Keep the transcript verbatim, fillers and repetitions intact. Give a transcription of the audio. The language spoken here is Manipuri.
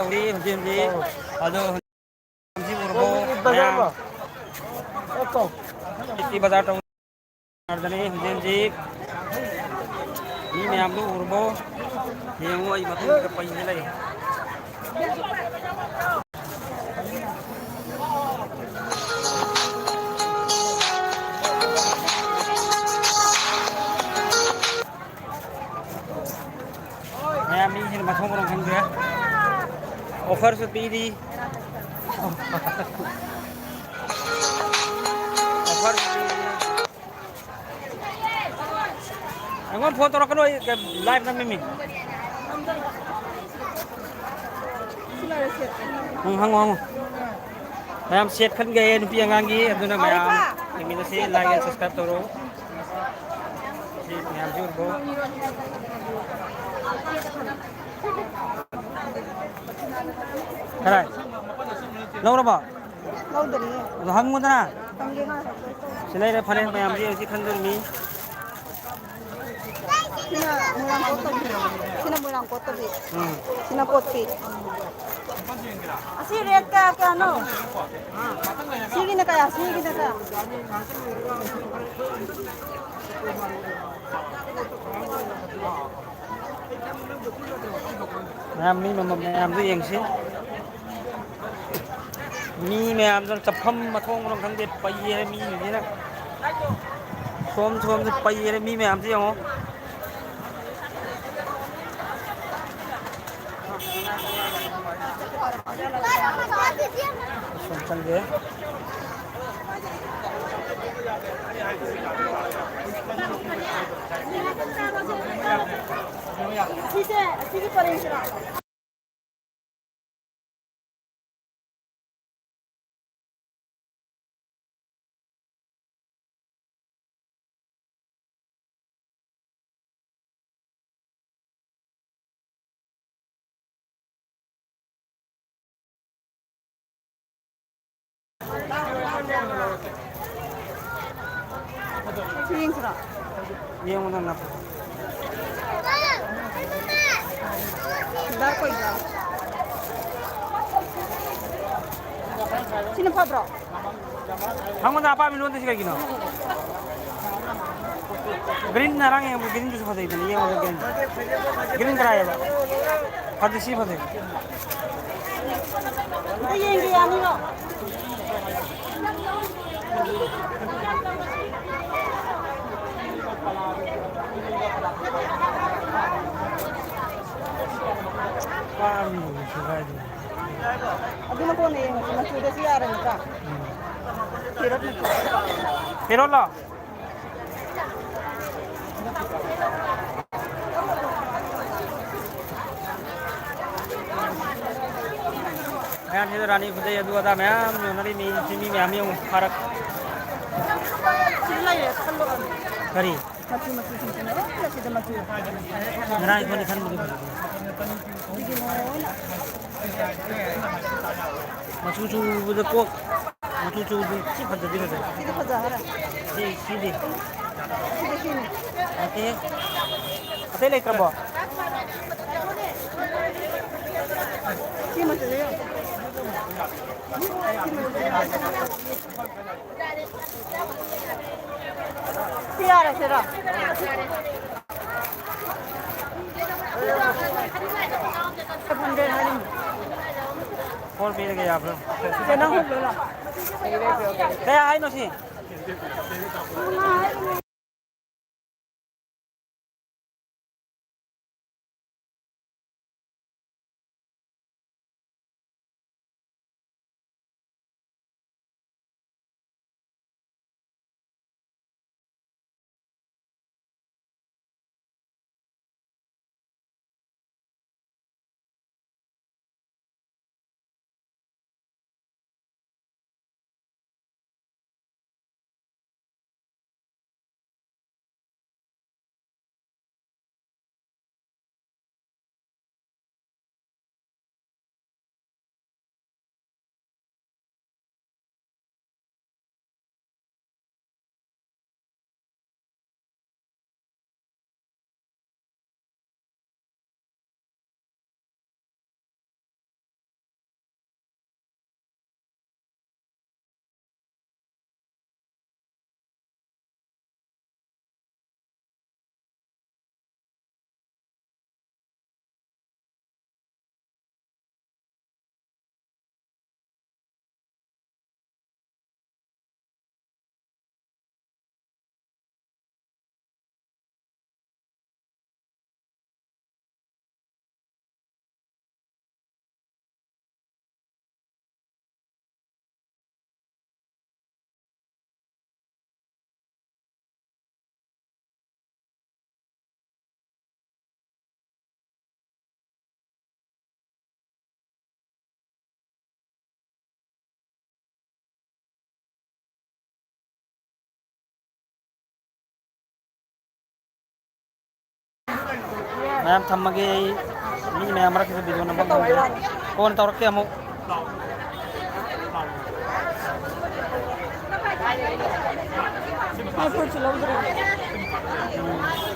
ꯇꯧꯔꯤ ꯍꯧꯖꯤꯛ ꯍꯧꯖꯤꯛ꯫ ꯑꯗꯣ ꯍꯧꯖꯤꯛ ꯎꯔꯕꯣ? ꯃꯌꯥꯝ ꯁꯤꯇꯤ ꯕꯖꯥꯔ ꯇꯧꯗꯅ ꯍꯧꯖꯤꯛ ꯍꯧꯖꯤꯛ ꯃꯤ ꯃꯌꯥꯝꯗꯨ ꯎꯔꯕꯣ? ꯌꯦꯡꯉꯨ, ꯑꯩ ꯃꯇꯨꯡꯗ ꯄꯩꯗ ꯂꯩ꯫ ꯃꯌꯥꯝ ꯃꯤꯁꯤꯡꯅ ꯃꯊꯣꯡ ꯃꯔꯝ ꯈꯪꯗ꯭ꯔꯦ꯫ ꯑꯣꯐꯔꯁꯨ ꯄꯤꯔꯤ꯫ ꯑꯣꯐꯔꯁꯨ ꯄꯤꯔꯤ꯫ ꯑꯩꯉꯣꯟꯗ ꯐꯣꯟ ꯇꯧꯔꯛꯀꯅꯨ, ꯑꯩ ꯂꯥꯏꯚ ꯅꯝꯃꯤꯃꯤ꯫ ꯎꯝ, ꯍꯪꯉꯨ, ꯍꯪꯉꯨ꯫ ꯃꯌꯥꯝ ꯁꯦꯠ ꯈꯟꯒꯦ ꯅꯨꯄꯤ ꯑꯉꯥꯡꯒꯤ, ꯑꯗꯨꯅ ꯃꯌꯥꯝ ꯌꯦꯡꯃꯤꯟꯅꯁꯤ, like and subscribe ꯇꯧꯔꯣ꯫ ꯁꯤ ꯃꯌꯥꯝꯁꯤ ꯎꯔꯕꯣ? ꯀꯔꯥꯏ? ꯂꯧꯔꯕꯣ? ꯂꯧꯗꯔꯤꯌꯦ꯫ ꯑꯗꯣ ꯍꯪꯉꯨꯗꯅ꯫ ꯍꯪꯒꯦ ꯉꯥꯏꯈꯣ꯫ ꯁꯤ ꯂꯩꯔꯦ, ꯐꯅꯦꯛ ꯃꯌꯥꯝꯁꯤ ꯍꯧꯖꯤꯛ ꯈꯟꯗꯣꯔꯤꯃꯤ꯫ ꯁꯤꯅ ꯃꯣꯏꯔꯥꯡ ꯀꯣꯠꯇꯕꯤ꯫ ꯁꯤꯅ ꯃꯣꯏꯔꯥꯡ ꯀꯣꯠꯇꯕꯤ꯫ ꯎꯝ꯫ ꯁꯤꯅ ꯀꯣꯠꯄꯤ꯫ ꯑꯁꯤ ꯔꯦꯠ ꯀꯌꯥ ꯀꯌꯥꯅꯣ? ꯁꯤꯒꯤꯅ ꯀꯌꯥ? ꯁꯤꯒꯤꯅ ꯀꯌꯥ? ꯃꯌꯥꯝ ꯃꯤ ꯃꯃꯜ ꯃꯌꯥꯝꯗꯨ ꯌꯦꯡꯁꯤ꯫ ꯃꯤ ꯃꯌꯥꯝꯗꯨꯅ ꯆꯠꯐꯝ ꯃꯊꯣꯡ ꯃꯔꯝ ꯈꯪꯗꯦ, ꯄꯩꯌꯦ ꯃꯤꯁꯤꯡꯁꯤꯅ꯫ ꯁꯣꯝ ꯁꯣꯝꯗ ꯄꯩꯌꯦ ꯃꯤ ꯃꯌꯥꯝꯁꯤ ꯌꯦꯡꯉꯣ꯫ ꯁꯣꯝ ꯆꯪꯒꯦ꯫ ꯁꯤꯁꯦ, ꯑꯁꯤꯒꯤ ꯄꯔꯦꯡꯁꯤꯔꯣ? ꯁꯤ ꯌꯦꯡꯁꯤꯔꯣ? ꯌꯦꯡꯉꯨ ꯅꯪ ꯅꯈꯣ꯫ ꯗꯥꯔꯛ ꯑꯣꯏꯕ꯭ꯔꯥ? ꯁꯤꯅ ꯐꯠꯇ꯭ꯔꯣ? ꯅꯪꯉꯣꯟꯗ ꯑꯄꯥꯝꯕ ꯂꯣꯟꯗꯣꯏꯁꯤ ꯀꯩꯒꯤꯅꯣ? ꯒ꯭ꯔꯤꯟ ꯉꯔꯥꯡ ꯌꯦꯡꯕ ꯒ꯭ꯔꯤꯟꯗꯨꯁꯨ ꯐꯖꯩꯗꯅ, ꯌꯦꯡꯉꯣ ꯒ꯭ꯔꯤꯟ꯫ ꯒ꯭ꯔꯤꯟ ꯀꯗꯥꯏ ꯍꯥꯏꯕ? ꯐꯖꯩ, ꯁꯤ ꯐꯖꯩ꯫ ꯑꯝꯇ ꯌꯦꯡꯒꯦ, ꯌꯥꯅꯤꯔꯣ? ꯄꯥꯝꯃꯤꯕ ꯁꯦꯒꯥꯏꯗꯨꯅ꯫ ꯑꯗꯨꯅ ꯀꯣꯟꯅ ꯌꯦꯡꯉꯁꯤ, ꯃꯆꯨꯗꯁꯨ ꯌꯥꯔꯦ ꯅꯠꯇ꯭ꯔꯥ? ꯎꯝ꯫ ꯄꯦꯔꯣꯠ ꯃꯆꯨ꯫ ꯄꯦꯔꯣꯠꯂꯣ? ꯃꯌꯥꯝꯁꯤꯗ ꯔꯥꯅꯤ ꯈꯨꯗꯩ ꯑꯗꯨ ꯑꯗꯥ ꯃꯌꯥꯝ ꯌꯣꯟꯅꯔꯤ, ꯃꯤ, ꯃꯤ ꯃꯌꯥꯝ ꯌꯦꯡꯉꯨ, ꯐꯥꯔꯛ꯫ ꯁꯤꯗ ꯂꯩꯔꯦ, ꯈꯜꯂꯣ꯫ ꯀꯔꯤ? ꯃꯆꯨ ꯃꯆꯨꯁꯤꯡꯁꯤꯅ ꯂꯣꯏꯅ ꯁꯤꯗ ꯃꯆꯨ꯫ ꯉꯔꯥꯡ ꯑꯩꯈꯣꯏꯅ ꯈꯟꯕꯗꯨ ꯐꯖꯕꯅꯤ꯫ ꯁꯤꯒꯤ ꯂꯣꯏꯅ꯫ ꯃꯆꯨ ꯆꯨꯕꯗ ꯀꯣꯛ, ꯃꯆꯨ ꯆꯨꯕꯗꯤ ꯊꯤ ꯐꯖꯗꯤ ꯐꯖꯩ꯫ ꯁꯤꯗꯤ ꯐꯖ ꯍꯥꯏꯔꯦ꯫ ꯁꯤ, ꯁꯤꯗꯤ꯫ ꯁꯤꯗꯤ ꯁꯤꯅꯤ꯫ ꯅꯠꯇꯦꯍꯦ꯫ ꯑꯇꯩ ꯂꯩꯇ꯭ꯔꯕꯣ? ꯁꯤ ꯃꯆꯨꯁꯦ ꯌꯦꯡꯉꯣ꯫ ꯁꯤ ꯌꯥꯔꯁꯤꯔꯣ? ꯐꯣꯔ ꯄꯤꯔꯒꯦ, ꯌꯥꯕ꯭ꯔꯣ? ꯆꯦ, ꯅꯪ ꯍꯨꯜꯂꯣ ꯂꯥꯎ꯫ ꯀꯌꯥ ꯍꯥꯏꯅꯣ ꯁꯤ? ꯃꯌꯥꯝ ꯊꯝꯃꯒꯦ ꯑꯩ꯫ ꯃꯤ ꯃꯌꯥꯝ ꯃꯔꯛꯁꯤꯗ ꯚꯤꯗꯤꯑꯣ ꯅꯝꯕ ꯉꯝꯗ꯭ꯔꯦ꯫ ꯀꯣꯟꯅ ꯇꯧꯔꯛꯀꯦ ꯑꯃꯨꯛ꯫ ꯄꯥꯁꯄꯣꯔꯠꯁꯨ ꯂꯧꯗ꯭ꯔꯦ꯫